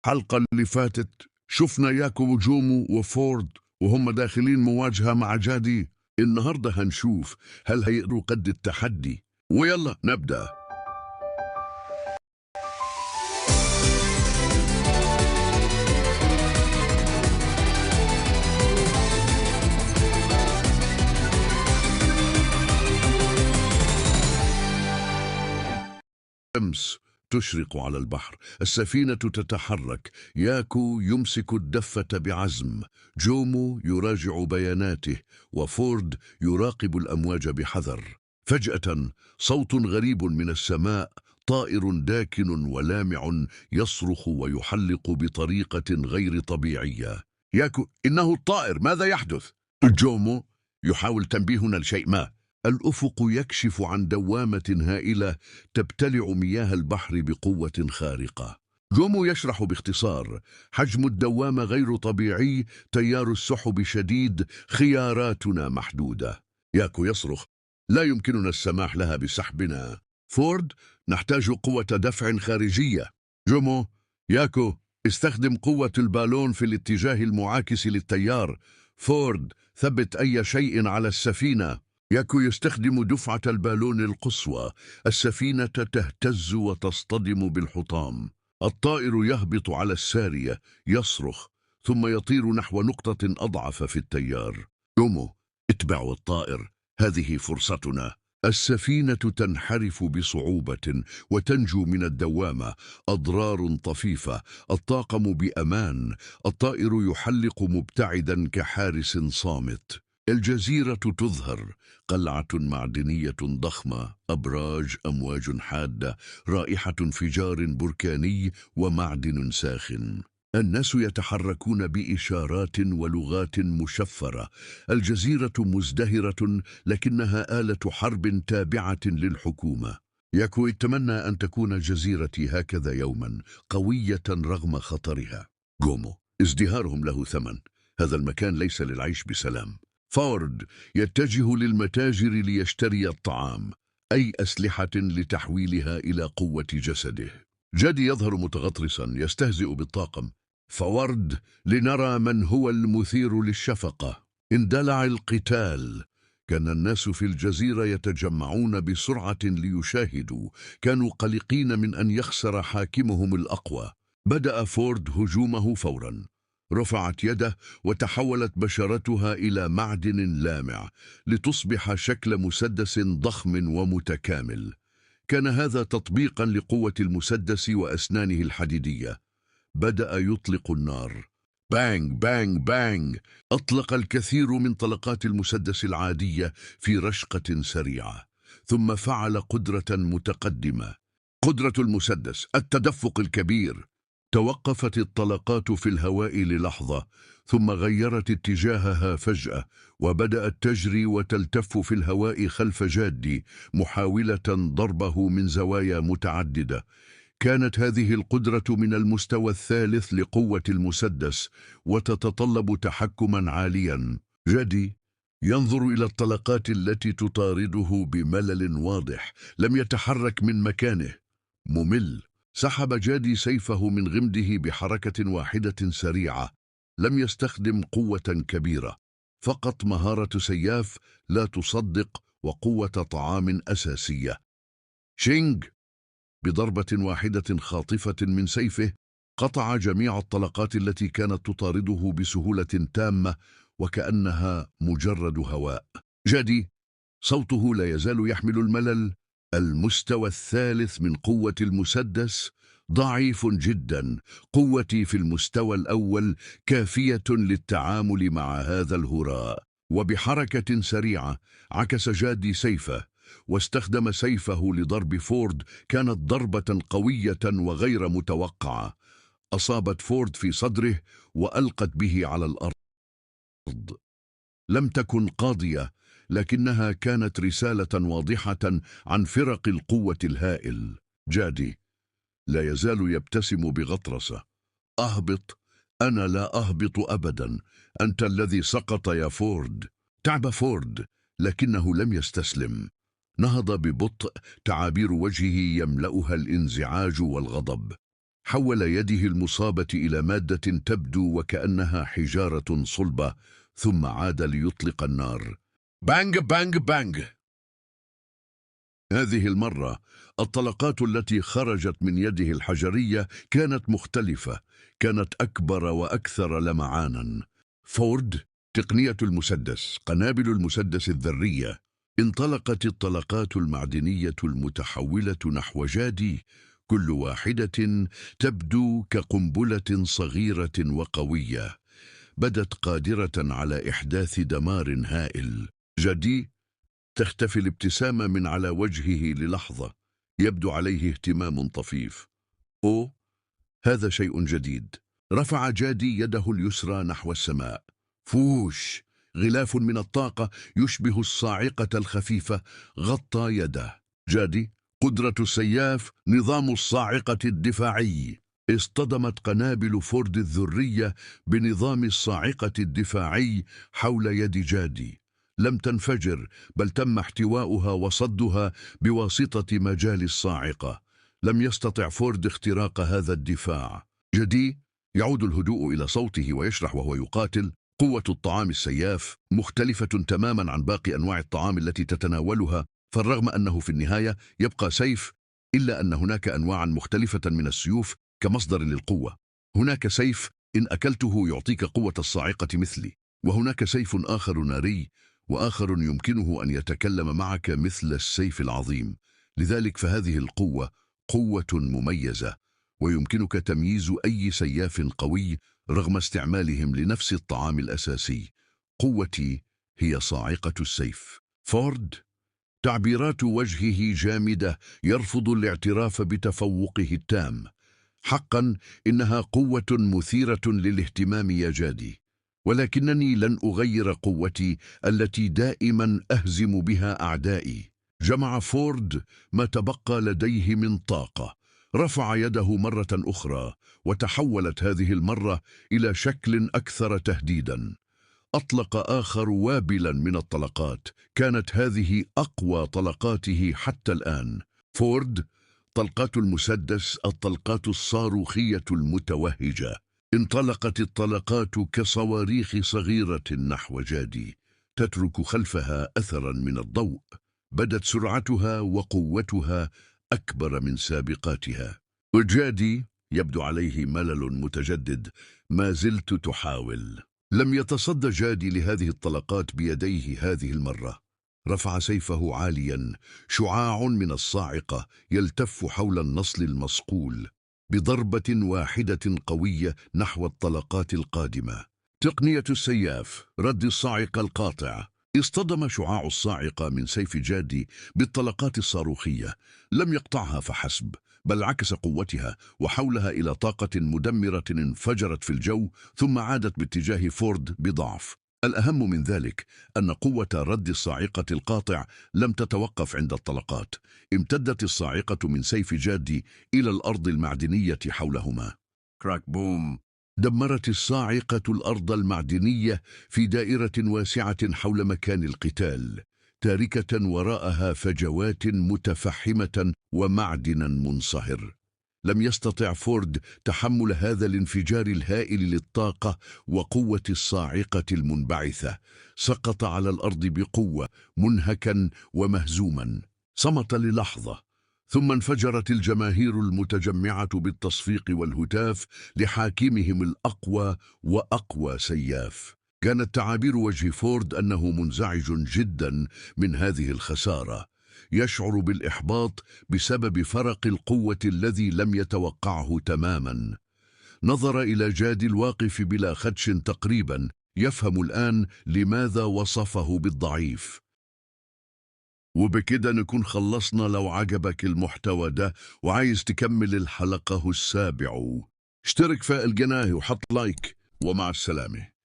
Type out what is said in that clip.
الحلقة اللي فاتت شفنا ياكو وجومو وفورد وهم داخلين مواجهة مع جادي. النهاردة هنشوف هل هيقدروا قد التحدي. ويلا نبدأ. الشمس تشرق على البحر، السفينة تتحرك، ياكو يمسك الدفة بعزم، جومو يراجع بياناته، وفورد يراقب الأمواج بحذر. فجأة صوت غريب من السماء، طائر داكن ولامع يصرخ ويحلق بطريقة غير طبيعية. ياكو: إنه الطائر، ماذا يحدث؟ جومو يحاول تنبيهنا لشيء ما. الأفق يكشف عن دوامة هائلة تبتلع مياه البحر بقوة خارقة. جومو يشرح باختصار: حجم الدوامة غير طبيعي، تيار السحب شديد، خياراتنا محدودة. ياكو يصرخ: لا يمكننا السماح لها بسحبنا. فورد: نحتاج قوة دفع خارجية. جومو: ياكو استخدم قوة البالون في الاتجاه المعاكس للتيار. فورد: ثبت أي شيء على السفينة. ياكو يستخدم دفعة البالون القصوى، السفينة تهتز وتصطدم بالحطام. الطائر يهبط على السارية، يصرخ، ثم يطير نحو نقطة أضعف في التيار. جومو: اتبعوا الطائر، هذه فرصتنا. السفينة تنحرف بصعوبة وتنجو من الدوامة، أضرار طفيفة، الطاقم بأمان، الطائر يحلق مبتعدا كحارس صامت. الجزيرة تظهر، قلعة معدنية ضخمة، أبراج، أمواج حادة، رائحة انفجار بركاني ومعدن ساخن. الناس يتحركون بإشارات ولغات مشفرة. الجزيرة مزدهرة، لكنها آلة حرب تابعة للحكومة. ياكو: اتمنى أن تكون جزيرتي هكذا يوما، قوية رغم خطرها. جومو: ازدهارهم له ثمن، هذا المكان ليس للعيش بسلام. فورد يتجه للمتاجر ليشتري الطعام، أي أسلحة لتحويلها إلى قوة جسده. جادي يظهر متغطرسا يستهزئ بالطاقم. فورد: لنرى من هو المثير للشفقة. اندلع القتال. كان الناس في الجزيرة يتجمعون بسرعة ليشاهدوا، كانوا قلقين من أن يخسر حاكمهم الأقوى. بدأ فورد هجومه فورا. رفعت يده وتحولت بشرتها إلى معدن لامع لتصبح شكل مسدس ضخم ومتكامل. كان هذا تطبيقا لقوة المسدس وأسنانه الحديدية. بدأ يطلق النار. بانج بانج بانج. أطلق الكثير من طلقات المسدس العادية في رشقة سريعة، ثم فعل قدرة متقدمة. قدرة المسدس: التدفق الكبير. توقفت الطلقات في الهواء للحظة، ثم غيرت اتجاهها فجأة، وبدأت تجري وتلتف في الهواء خلف جادي، محاولة ضربه من زوايا متعددة. كانت هذه القدرة من المستوى الثالث لقوة المسدس، وتتطلب تحكما عاليا. جادي ينظر إلى الطلقات التي تطارده بملل واضح، لم يتحرك من مكانه. ممل. سحب جادي سيفه من غمده بحركة واحدة سريعة، لم يستخدم قوة كبيرة، فقط مهارة سياف لا تصدق وقوة طعام أساسية. شينج بضربة واحدة خاطفة من سيفه قطع جميع الطلقات التي كانت تطارده بسهولة تامة، وكأنها مجرد هواء. جادي صوته لا يزال يحمل الملل: المستوى الثالث من قوة المسدس ضعيف جدا، قوتي في المستوى الأول كافية للتعامل مع هذا الهراء. وبحركة سريعة عكس جادي سيفه واستخدم سيفه لضرب فورد. كانت ضربة قوية وغير متوقعة، أصابت فورد في صدره وألقت به على الأرض. لم تكن قاضية، لكنها كانت رسالة واضحة عن فرق القوة الهائل. جادي لا يزال يبتسم بغطرسة. أهبط. أنا لا أهبط أبدا، أنت الذي سقط يا فورد. تعب فورد، لكنه لم يستسلم. نهض ببطء، تعابير وجهه يملأها الانزعاج والغضب. حول يده المصابة إلى مادة تبدو وكأنها حجارة صلبة، ثم عاد ليطلق النار. بانج بانج بانج. هذه المرة الطلقات التي خرجت من يده الحجرية كانت مختلفة، كانت أكبر وأكثر لمعانا. فورد، تقنية المسدس، قنابل المسدس الذرية. انطلقت الطلقات المعدنية المتحولة نحو جادي، كل واحدة تبدو كقنبلة صغيرة وقوية، بدت قادرة على إحداث دمار هائل. جادي، تختفي الابتسامة من على وجهه للحظة، يبدو عليه اهتمام طفيف. أوه، هذا شيء جديد. رفع جادي يده اليسرى نحو السماء. فوش، غلاف من الطاقة يشبه الصاعقة الخفيفة غطى يده. جادي، قدرة السياف، نظام الصاعقة الدفاعي. اصطدمت قنابل فورد الذرية بنظام الصاعقة الدفاعي حول يد جادي. لم تنفجر، بل تم احتواؤها وصدها بواسطة مجال الصاعقة. لم يستطع فورد اختراق هذا الدفاع. جادي، يعود الهدوء إلى صوته ويشرح وهو يقاتل. قوة الطعام السياف مختلفة تماما عن باقي أنواع الطعام التي تتناولها، فالرغم أنه في النهاية يبقى سيف، إلا أن هناك أنواعا مختلفة من السيوف كمصدر للقوة. هناك سيف إن أكلته يعطيك قوة الصاعقة مثلي، وهناك سيف آخر ناري، وآخر يمكنه أن يتكلم معك مثل السيف العظيم. لذلك فهذه القوة قوة مميزة، ويمكنك تمييز أي سياف قوي رغم استعمالهم لنفس الطعام الأساسي. قوتي هي صاعقة السيف. فورد، تعبيرات وجهه جامدة، يرفض الاعتراف بتفوقه التام. حقا إنها قوة مثيرة للاهتمام يا جادي، ولكنني لن أغير قوتي التي دائما أهزم بها أعدائي. جمع فورد ما تبقى لديه من طاقة، رفع يده مرة أخرى، وتحولت هذه المرة إلى شكل أكثر تهديدا. أطلق آخر وابلا من الطلقات، كانت هذه أقوى طلقاته حتى الآن. فورد، طلقات المسدس، الطلقات الصاروخية المتوهجة. انطلقت الطلقات كصواريخ صغيرة نحو جادي، تترك خلفها أثرا من الضوء. بدت سرعتها وقوتها أكبر من سابقاتها. وجادي يبدو عليه ملل متجدد. ما زلت تحاول. لم يتصد جادي لهذه الطلقات بيديه هذه المرة. رفع سيفه عاليا، شعاع من الصاعقة يلتف حول النصل المصقول، بضربة واحدة قوية نحو الطلقات القادمة. تقنية السياف، رد الصاعقة القاطع. اصطدم شعاع الصاعقة من سيف جادي بالطلقات الصاروخية، لم يقطعها فحسب، بل عكس قوتها وحولها إلى طاقة مدمرة انفجرت في الجو، ثم عادت باتجاه فورد بضعف. الأهم من ذلك أن قوة رد الصاعقة القاطع لم تتوقف عند الطلقات. امتدت الصاعقة من سيف جادي إلى الأرض المعدنية حولهما. كراك بوم. دمرت الصاعقة الأرض المعدنية في دائرة واسعة حول مكان القتال، تاركة وراءها فجوات متفحمة ومعدنا منصهر. لم يستطع فورد تحمل هذا الانفجار الهائل للطاقة وقوة الصاعقة المنبعثة. سقط على الأرض بقوة، منهكا ومهزوما. صمت للحظة، ثم انفجرت الجماهير المتجمعة بالتصفيق والهتاف لحاكمهم الأقوى وأقوى سياف. كانت تعابير وجه فورد أنه منزعج جدا من هذه الخسارة، يشعر بالإحباط بسبب فرق القوة الذي لم يتوقعه تماما. نظر إلى جادي الواقف بلا خدش تقريبا، يفهم الآن لماذا وصفه بالضعيف. وبكده نكون خلصنا. لو عجبك المحتوى ده وعايز تكمل الحلقة السابعة، اشترك في القناة وحط لايك، ومع السلامة.